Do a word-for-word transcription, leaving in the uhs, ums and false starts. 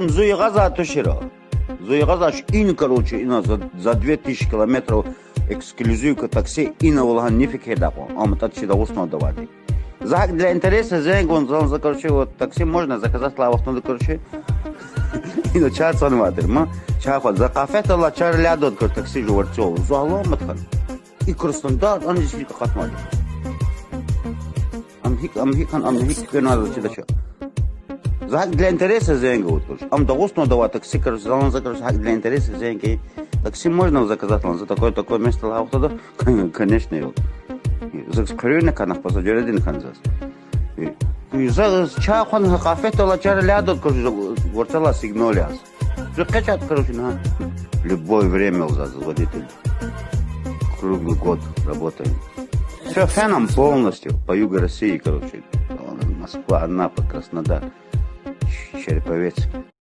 Зун ягъазва тушира. Зун ягъазва ш-, ин, короче, ина за, за две тысячи километров эксклюзивка такси ина валгьан нифиг хьайда кьван. Ам тӀа чи Дагъустанда авайди. За гьакӀ для интереса зенг гун, за, за, короче, вот такси можно заказать лагьай вахтунда, короче. Ина чар цанвай тир ма. Чар хва-, за къафетдал алай чар лядад, короче, такси жувар цо. Зун аламат хьана. И Краснодар, ам иши акъатмади. Ам гьикӀ, ам гьикӀ хьана, ам гьикӀ квенваз чидач. За гьакӀ для интереса зенг гун, короче. Ам Дагъустанда авай такси, короче, залан за, короче, гьакӀ для интереса зенг гун. Такси можно заказать лагьана, за такое, такое место лагьай вахтунда, конечно, я. Заз хъуьруьна кана, пасажирди на кана заз. И, и заз чар хвана, къафетдал алай чар лядад, короче, варцала сигнал яз. Зун экъечӀайд, короче, на. Любое время лугьузва водитель. Круглый год работаем. Всё, фенам полностью по югу России, короче. Москва, Анапа, Краснодар, Череповец.